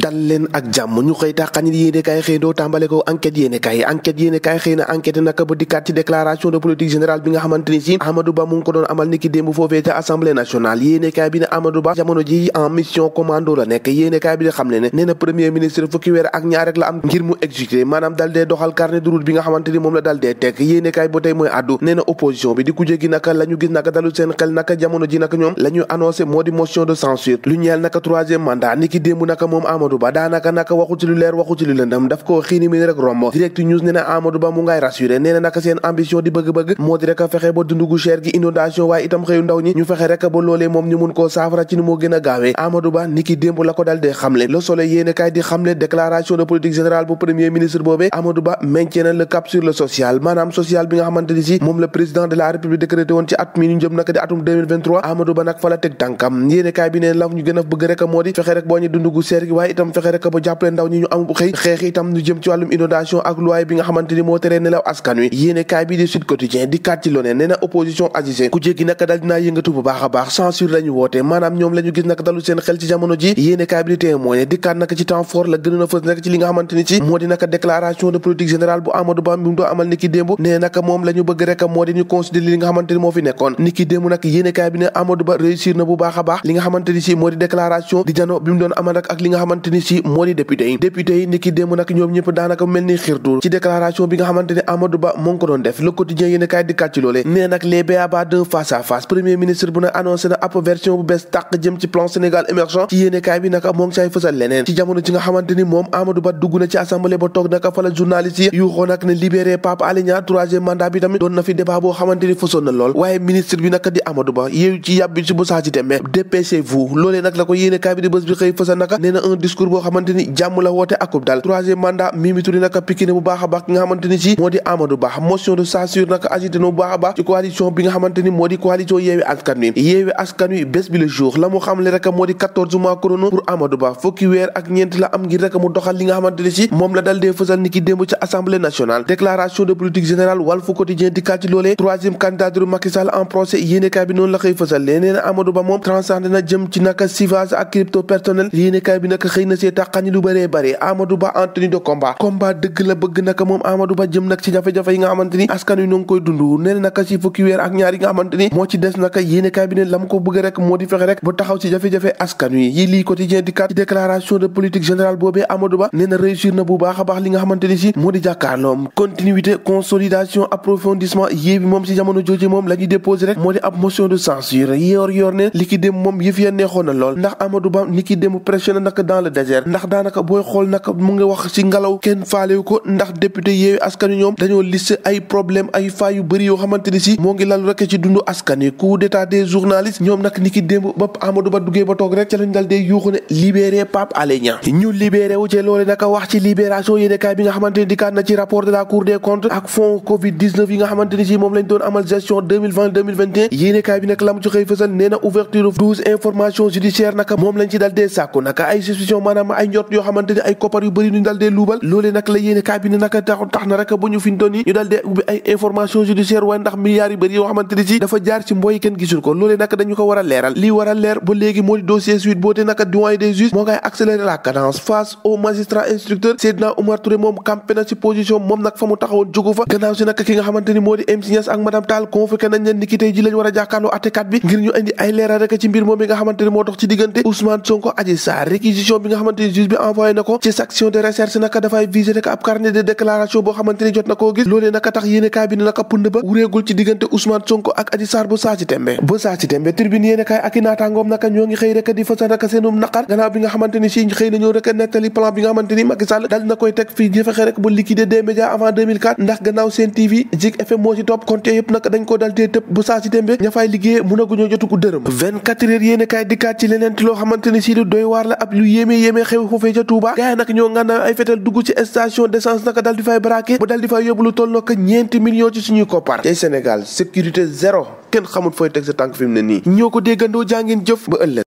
dal leen ak jàmm ñu xëy taxañ yéene kaay xëy doo tàmbale ko enquête yéene kaay xëy na enquête naka ba dikkaat ci déclaration de politique générale bi nga xamante ni si Amadou Ba mu ngi ko doon amal niki démb foofee ca assemblée nationale yéene kaay bi ne Amadou Ba jamono ji en mission commando la nekk yéene kaay bi di xam le ne nee na premier ministre fukki weer ak ñaar rek la am ngir mu exécuter maanaam dal dee doxal carnet de route bi nga xamante ni moom la dal dee teg yéene kaay ba tey mooy addu nee na opposition bi di kujje gi naka la ñu gis naka dalu seen xel naka jamono ji naka ñoom la ñu annoncé moo di motion de censure lu ñeel naka troisième mandat niki démb naka moom Amadou Ba daanaka naka waxu ci lu leer waxu ci lu lëndëm daf ko xiini mi rek romb direct news nee na Amadou Ba mu ngay rassuré nee na naka seen ambition di bëgg-bëgg moo di rek a fexe ba dundu gu cher gi inondation waaye itam xëyu ndaw ñi ñu fexe rek ba loolee moom ñu mun koo saafara ci ni moo gën a gaawee Amadou Ba niki démb la ko dal dee xamle Le Soleil yéene kaay di xamle déclaration de politique générale bu premier ministre boobee Amadou Ba maintient na le cap sur le social maanaam social bi nga xamante ni si moom le président de la république décrété woon ci at mi ñu jëm naka di atum 2023 Amadou Ba nag fa la teg tànkam yéene kaay bi neen la ñu gën a bëgg rek moo di fexe rek boo ñu dundu gu cher gi waaye itam fexe rek ba jàppale ndaw ñi ñu am xëy xeex itam ñu jëm ci wàllum inondation ak loi bi nga xamante ni moo teree nelaw askan wi yéene kaay bi di Sud Quotidien di kat ci lone nee na opposition agissé ku jéggi naka dal dinaa yëngatu bu baax a baax censure la ñu woote maanaam ñoom la ñu gis naka dalu seen xel ci jamono ji yéene kaay bi di témoigné di kat naka ci temps fort la gënoon a fës naka ci li nga xamante ni ci moo di naka déclaration de politique générale bu Amadou Ba bi mu doon amal niki démb nee naka moom la ñu bëgg rek moo di ñu considérer li nga xamante ni moo fi nekkoon niki démb nag yéene kaay bi ne Amadou Ba réussir na bu baax a baax li nga xamante ni si moo di déclaration di jano bi mu doon amal ak li nga xamante ni si moo di député yi niki démb nag ñoom ñëpp daanaka mel ni xirtu ci déclaration bi nga xamante ni Amadou Ba moo ngi ko doon def Le Quotidien yéene kaay di kat ci loolee nee nag les b.a.-ba d'un face à face premier ministre bu ne annoncé na ab version bu bees tàq jëm ci plan Sénégal émergent ci yéene kaay bi naka moo ngi say fësal leneen ci jamono ci nga xamante ni moom Amadou Ba dugg na ci assemblée ba toog naka fa la journaliste yi yu xoo nag ne libéré Pape Alé Niang troisième mandat bi tamit doon na fi débat boo xamante ni fësoon na lool waaye ministre bi naka di Amadou Ba yéew ci yàbbi ci bu saa ci tembe dépêchez-vous loolee nag la ko yéene kaay bi di bés bi xëy fësal naka nee na un discours boo xamante ni jàmm la woote akub dal troisième mandat Mimi Touré naka pikine bu baax a baax ki nga xamante ni si moo di Amadou Ba motion de censure naka agité na bu baax a baax ci coalition bi nga xamante ni moo di coalition Yewwi Askan Wi bés bi le jour la mu xamle rek moo di 14 mois chrono pour Amadou Ba fukki weer ak ñeent la am ngir rek mu doxal li nga xamante ni si moom la dal dee fësal ni ki démb ci assemblée nationale déclaration de politique générale Walf Quotidien di kat ci loolee troisième candidature Macky Sall en procès yéenekaay bi noonu la xëy fësal lee nee na Amadou Ba moom transcendé na jëm ci naka civage ak crypto personnel yéenekaay bi naka xëy na see tàqañi lu bëree bëri Amadou Ba en tenue de combat dëgg la bëgg naka moom Amadou Ba jëm nag ci jafe-jafe yi nga xamante ni askan wi noo ngi koy dund nee na naka ci fukki weer ak ñaar yi nga xamante ni moo ci des naka yéenekaay bi ne la mu ko bëgg rek moo di fexe rek ba taxaw ci jafe-jafe askan wi yi lii quotidien di kat ci déclaration de politique générale boobee Amadou Ba nee na réussir na bu baax a baax li nga xamante ni si moo di jàkkaarloom continuité consolidation approfondissement yée bi moom si jamono jooju moom la ñuy déposé rek moo di ab motion de censure yor ne li ki dem moom yëf ya neexoon na lool ndax Amadou Ba ni ki dem pressionné naka dans le désert ndax daanaka booy xool naka mu ngi wax ci ngelaw kenn faalewu ko ndax député Yewwi Askan Wi ñoom dañoo liste ay problème ay faa yu bëri yoo xamante ni si moo ngi lalu rek ci dundu askan wi coup d'état des journalistes ñoom nag ni ki démb ba Amadou Ba duggee ba toog rek ca lañ dal dee yuuxu ne libéré Pape Alé Niang ñu libéré wu ci loole naka wax ci libération yéenekaay bi nga xamante ni dikkaat na ci rapport de la Cour des comptes ak fonds Covid 19 yi nga xamante ni si moom lañ doon amal gestion 2020-2021 yéenekaay bi nag la mu ci xëy fësal nee na ouverture 12 information judiciaire naka moom lañ ci dal dee sàkku naka ay suspicion maanaam ay njort yoo xamante ni ay koppar yu bëri ñu dal dee luubal loolee nag la yéenekaay bi ne naka tax na rek bu ñu fintoon yi ñu dal dee ubbi ay information judiciaire waaye ndax milliards yu bëri yoo xamante ni si dafa jaar ci mboy kenn gisul ko loolee nag dañu ko war a leeral lii war a leer ba léegi moo di dossier suite boote naka doyen des juges moo ngay accélérer la cadence face au magistrat instructeur Seydina Oumar Touré moom campé na ci position moom nag fa mu taxawoon jógu fa gannaaw si nag ki nga xamante ni moo di MC Niass ak madame Tall convoqué nañ leen niki tey ji lañ war a jàkkaarloo àttekat bi ngir ñu indi ay leeral rek ci mbir moom bi nga xamante ni moo dox ci diggante Ousmane Sonko Adji Sarr réquisition bi nga xamante ni juge bi envoyé na ko ci section de recherche naka dafay viser rek ab carnet de déclaration boo xamante ni jot na koo gis loolee naka tax yéenekaay bi ne naka pund ba wureegul ci diggante Ousmane Sonko ak Adji Sarr bu saa ci tembe tribune yéenekaay ak i naataangoom naka ñoo ngi xëy rek di fësal naka seenum naqar gannaaw bi nga xamante ni si xëy na ñoo rek nettali plan bi nga xamante ni Macky Sall dal na koy teg fii di fexe rek ba liquider des médias avant 2004 ndax gannaaw Sen TV Zik FM moo ci topp compte yëpp nag dañ ko dal tee tëb bu saa ci tembe ña fay liggéey mënaguñoo jotu ko dërëm 24 heures yéenekaay dikkaat ci leneen loo xamante ni si lu doy waar la ab lu yéeme xew foofee ca Touba gars yi nag ñoo ngànna ay fetal dugg ci station d'essence naka dal di fay braqué ba dal di fay yóbbu lu toll nag ñeenti millions ci suñuy koppar tey Sénégal sécurité zéro kenn xamul fooy teg sa tànk fi mu ne nii ñoo ko déggandoo jàngeen jëf ba ëllëg